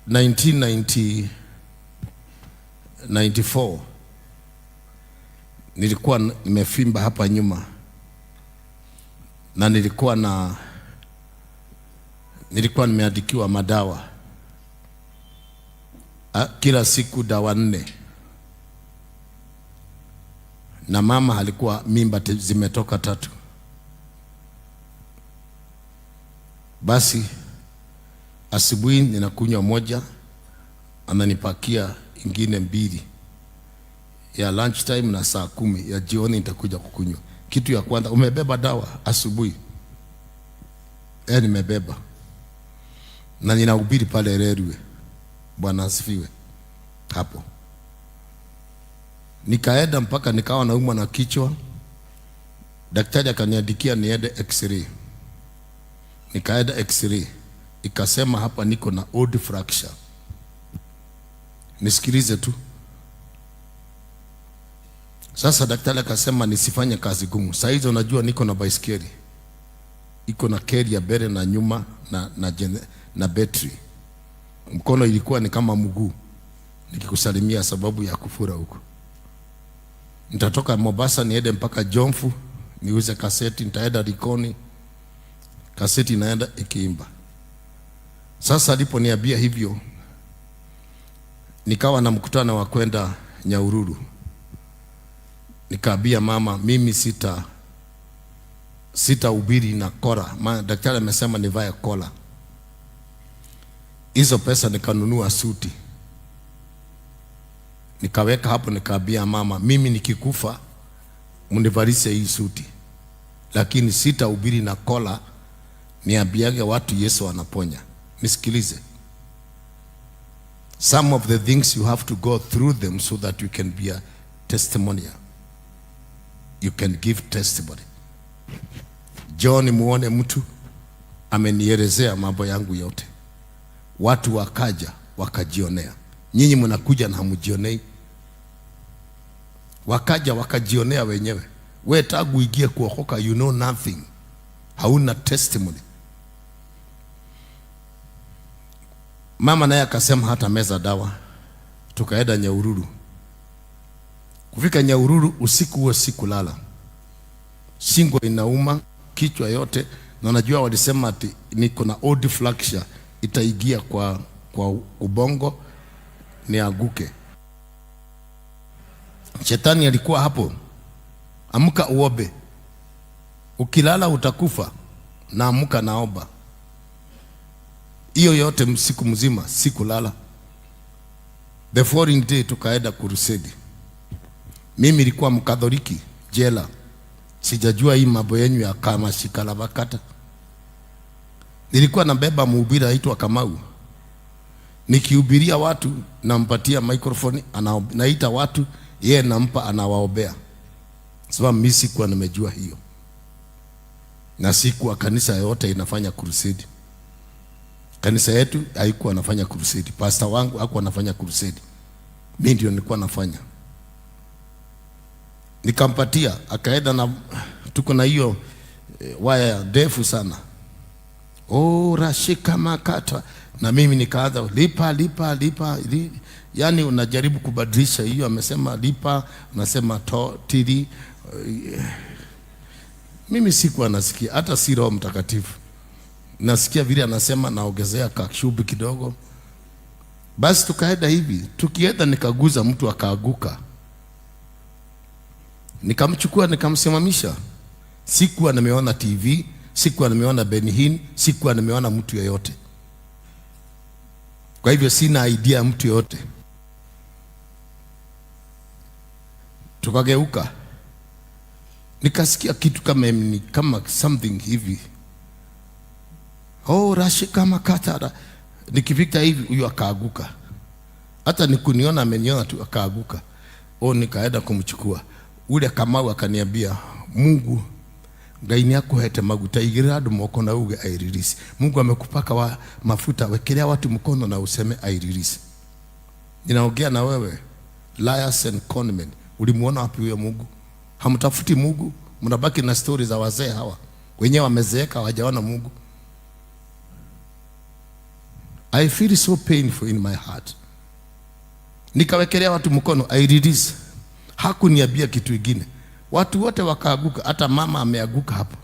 1994 nilikuwa nimefimba hapa nyuma na nilikuwa nimeandikiwa madawa kila siku dawa 4, na mama alikuwa mimba zimetoka 3. Basi asubuhi ninakunywa 1, ananipakia ingine 2 ya lunch time, na saa 10 ya jioni nitakuja kukunywa. Kitu ya kwanza, umebeba dawa asubuhi? Nimebeba. Na ninahubiri pale Rerwe. Bwana asifiwe. Hapo nikaenda mpaka nikawa naumwa na kichwa. Daktari akaniandikia niende x-ray. Nikaenda x-ray, ikasema hapa niko na old fracture. Nisikilize tu. Sasa daktari akasema nisifanye kazi gumu. Saa hizo najua niko na baiskeli, iko na carrier mbele na nyuma na battery. Mkono ilikuwa ni kama mguu nikikusalimia sababu ya kufura huko. Nitatoka Mombasa niende mpaka Jomvu niuze kaseti, nitaenda Likoni, kaseti inaenda ikiimba. Sasa aliponiambia hivyo, nikawa na mkutano wa kwenda Nyahururu. Nikaambia mama, mimi sitahubiri na kola. Maana daktari amesema nivae kola. Hizo pesa nikanunua suti, nikaweka hapo. Nikaambia mama, mimi nikikufa mnivalishe hii suti, lakini sitahubiri na kola, niambiage watu Yesu anaponya. Nisikilize, some of the things you have to go through them so that you can be a testimonial. You can give testimony. John muone mtu amenielezea mambo yangu yote. Watu wakaja wakajionea. Nyinyi mnakuja na hamjionei. Wakaja wakajionea wenyewe. We tangu uingie kuokoka, you know nothing. Hauna testimony. Mama naye akasema hata meza dawa. Tukaenda Nyahururu. Kufika Nyahururu usiku huo sikulala. Shingo inauma, kichwa yote, na najua walisema ati niko na old fracture itaingia kwa ubongo nianguke. Shetani alikuwa hapo. Amka uombe. Ukilala utakufa. Na amka naomba. Hiyo yote siku mzima sikulala. The following day tukaenda crusade. Mimi nilikuwa Mkatoliki jela. Sijajua hii mambo yenu ya kama shikalabakata. Nilikuwa nabeba mhubiri aitwa Kamau. Nikihubiria watu nampatia microphone, naita watu, yeye nampa, anawaombea. Sababu mimi sikuwa nimejua hiyo. Na sikuwa kanisa yote inafanya crusade. Kanisa yetu haikuwa anafanya crusade. Pastor wangu hakuwa anafanya crusade. Mimi ndio nilikuwa nafanya. Nikampatia, akaenda na tuko na hiyo waya ndefu sana. Oh, rashika makata. Na mimi nikaanza lipa, lipa, lipa, li. Yani unajaribu kubadilisha hiyo, amesema lipa, unasema to, tili. Mimi sikuwa nasikia, hata si Roho Mtakatifu. Nasikia vile anasema, naongezea kashubi kidogo. Basi tukaenda hivi, tukienda nikaguza mtu akaaguka. Nikamchukua nikamsimamisha. Sikuwa nimeona TV, sikuwa nimeona Benny Hinn, sikuwa nimeona mtu yeyote. Kwa hivyo sina idea ya mtu yeyote. Tukageuka. Nikasikia kitu kama ni kama something hivi. Oh, rashi kama katara. Nikifika hivi huyu akaaguka. Hata nikuniona ameniona tu akaaguka. Oh, nikaenda kumchukua. Ule Kamau akaniambia, Mungu Ngai ni akuhete maguta igirira andu moko na uge I release. Mungu amekupaka wa mafuta, wekelea watu mkono na useme I release. Ninaongea na wewe, liars and conmen. Ulimuona wapi huyo Mungu? Hamtafuti Mungu, mnabaki na stories za wazee hawa. Wenyewe wamezeeka hawajaona Mungu. I feel so painful in my heart. Nikawekelea watu mkono, I release. Hakuniambia kitu ingine. Watu wote wakaaguka, hata mama ameaguka hapo.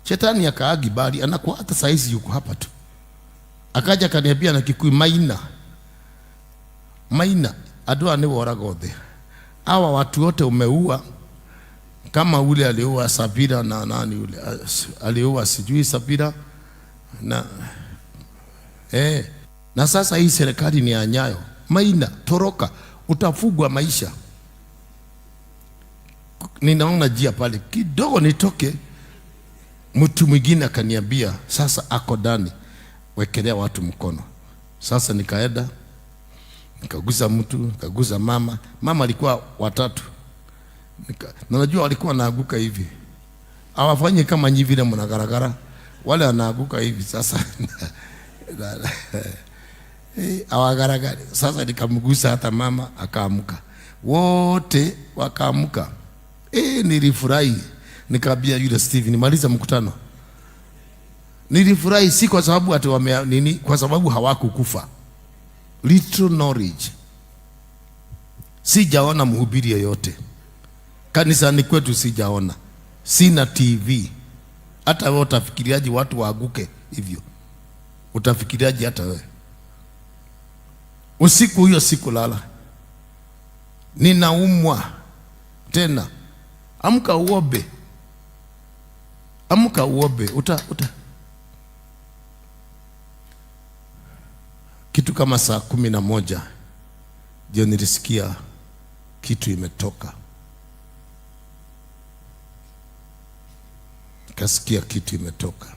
Shetani akaagi bali anakuwa hata saizi yuko hapa tu. Akaja akaniambia na Kikuyu, "Maina, Maina, adua ni woraga othe. Hawa watu wote umeua kama ule aliua Sabira na nani ule aliua sijui Sabira na na sasa hii serikali ni ya Nyayo. Maina, toroka, utafugwa maisha." Ninaona njia pale kidogo nitoke, mtu mwingine akaniambia sasa ako ndani, wekelea watu mkono. Sasa nikaenda nikaguza mtu, nikaguza mama. Mama alikuwa watatu. Na najua walikuwa wanaaguka hivi, hawafanyi kama nyi vile mnagaragara, wale wanaaguka hivi sasa hawagaragari. Sasa nikamgusa hata mama akaamka, wote wakaamka. Nilifurahi, nikaambia yule Steve, nimaliza mkutano. Nilifurahi si kwa sababu ati wame nini, kwa sababu hawakukufa. Little knowledge. Sijaona mhubiri yeyote kanisani kwetu, sijaona, sina TV. Hata wewe utafikiriaje watu waaguke hivyo? Utafikiriaje hata wewe? Usiku hiyo sikulala, ninaumwa tena. Amka uombe, amka uombe. Uta kitu kama saa 11 ndio nilisikia kitu imetoka, kasikia kitu imetoka.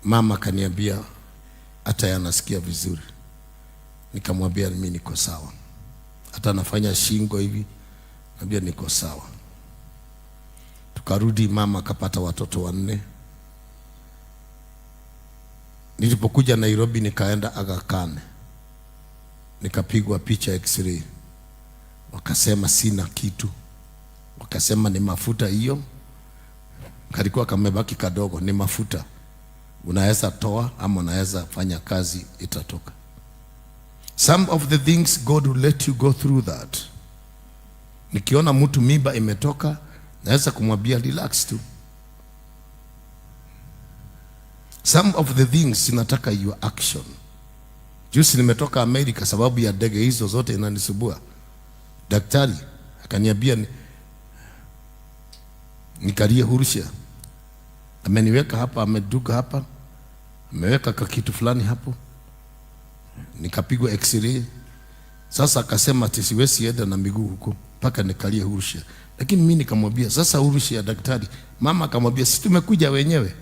Mama kaniambia hata yeye anasikia vizuri. Nikamwambia mimi niko sawa, hata nafanya shingo hivi, naambia niko sawa. Tukarudi, mama akapata watoto 4. Nilipokuja Nairobi nikaenda Aga Khan, nikapigwa picha x-ray, wakasema sina kitu, wakasema ni mafuta hiyo, kalikuwa kamebaki kadogo, ni mafuta, unaweza toa ama unaweza fanya kazi itatoka. Some of the things God will let you go through that. Nikiona mtu mimba imetoka, naweza kumwambia relax tu. Some of the things zinataka your action. Juzi nimetoka Amerika sababu ya ndege hizo zote inanisubua. Daktari akaniambia nikalie wheelchair. Ameniweka hapa, ameduka hapa, ameweka kitu fulani hapo. Nikapigwa x-ray. Sasa akasema ati siwezi enda na miguu huko mpaka nikalie wheelchair. Lakini mimi nikamwambia sasa wheelchair daktari. Mama akamwambia sisi tumekuja wenyewe.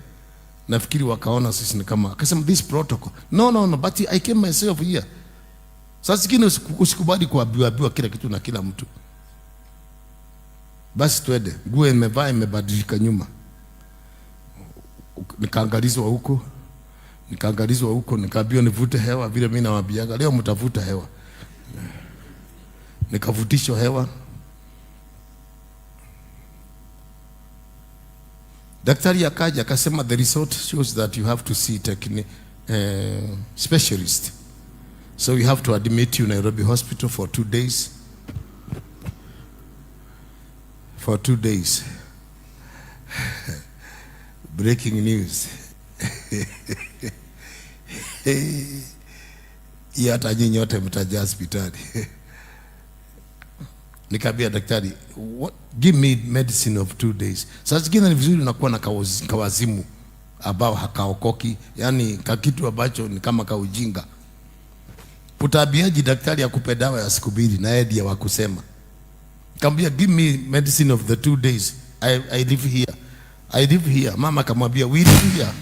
Nafikiri wakaona sisi ni kama, akasema this protocol. No, no, no, but I came myself here. Sasa zingine usikubali kuambiwa kila kitu na kila mtu. Basi twende. Nguo imevaa imebadilika nyuma. Nikaangalizwa huko. Nikaangalizwa huko, nikaambiwa nivute hewa vile mimi nawaambiaga leo mtavuta hewa. Nikavutishwa hewa. Daktari akaja akasema the result shows that you have to see specialist. So we have to admit you in Nairobi Hospital for 2 days. For 2 days. Breaking news. Hii hata nyinyi wote mtajaa hospitali. Nikamwambia daktari, what, give me medicine of 2 days. Sasa zingine ni vizuri unakuwa na kawazimu ambao hakaokoki, yani kakitu ambacho ni kama kaujinga. Utaambiaje daktari akupe dawa ya siku 2 na yeye ndiye wa kusema? Nikamwambia give me medicine of the 2 days. I live here. I live here. Mama akamwambia we live here.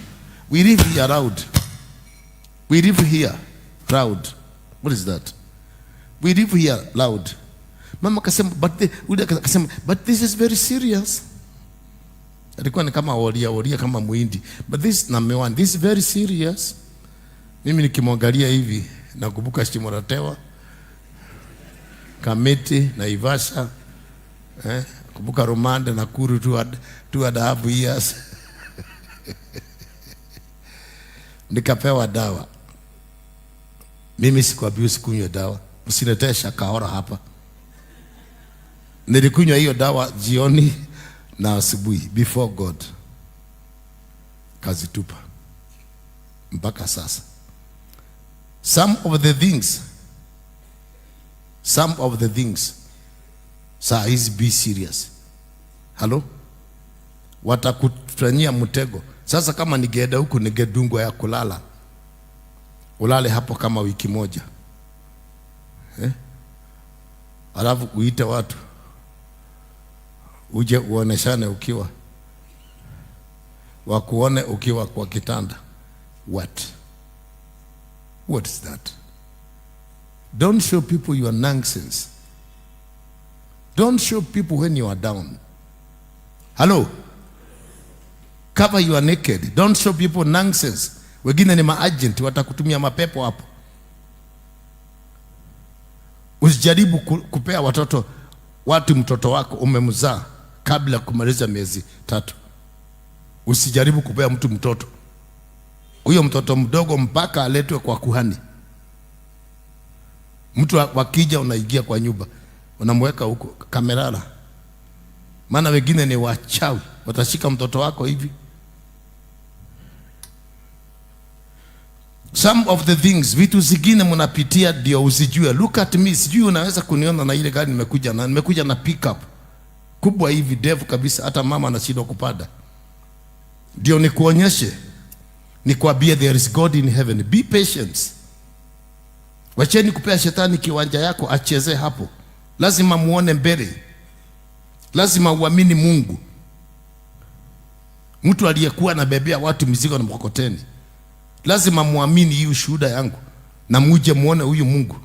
We live here loud. We live here loud. What is that? We live here loud. Mama akasema but the, ule akasema but this is very serious. Alikuwa ni kama oria oria kama muhindi. But this number one, this is very serious. Mimi nikimwangalia hivi nakumbuka Shimo la Tewa, Kamiti, Naivasha, kumbuka Romande na Nakuru 2.5 years. Nikapewa dawa. Mimi sikwambii usikunywe dawa, msiletee shakaora hapa. Nilikunywa hiyo dawa jioni na asubuhi before God, kazitupa mpaka sasa. Some of the things saa hizi, be serious. Hello, watakufanyia mtego. Sasa kama ningeenda huku ningedungwa ya kulala, ulale hapo kama wiki moja, eh? Alafu uite watu uje uoneshane ukiwa, wakuone ukiwa kwa kitanda. What? What is that? Don't show people your nonsense. Don't show people when you are down. Hello? Cover you are naked. Don't show people nonsense. Wengine ni maagent watakutumia mapepo hapo. Usijaribu kupea watoto watu mtoto wako umemzaa kabla ya kumaliza miezi 3. Usijaribu kupea mtu mtoto huyo mtoto mdogo mpaka aletwe kwa kuhani. Mtu wakija, unaingia kwa nyumba, unamweka huko kamerala, maana wengine ni wachawi, watashika mtoto wako hivi. Some of the things, vitu zingine mnapitia ndio usijue. Look at me, sijui unaweza kuniona na ile gari nimekuja na, nimekuja na pickup kubwa hivi ndefu kabisa, hata mama anashindwa kupanda. Ndio nikuonyeshe, nikwambie there is God in heaven. Be patient. Wacheni kupea shetani kiwanja yako achezee hapo. Lazima muone mbele, lazima uamini Mungu. Mtu aliyekuwa anabebea watu mizigo na mkokoteni, lazima muamini hii ushuhuda yangu na muje muone huyu Mungu.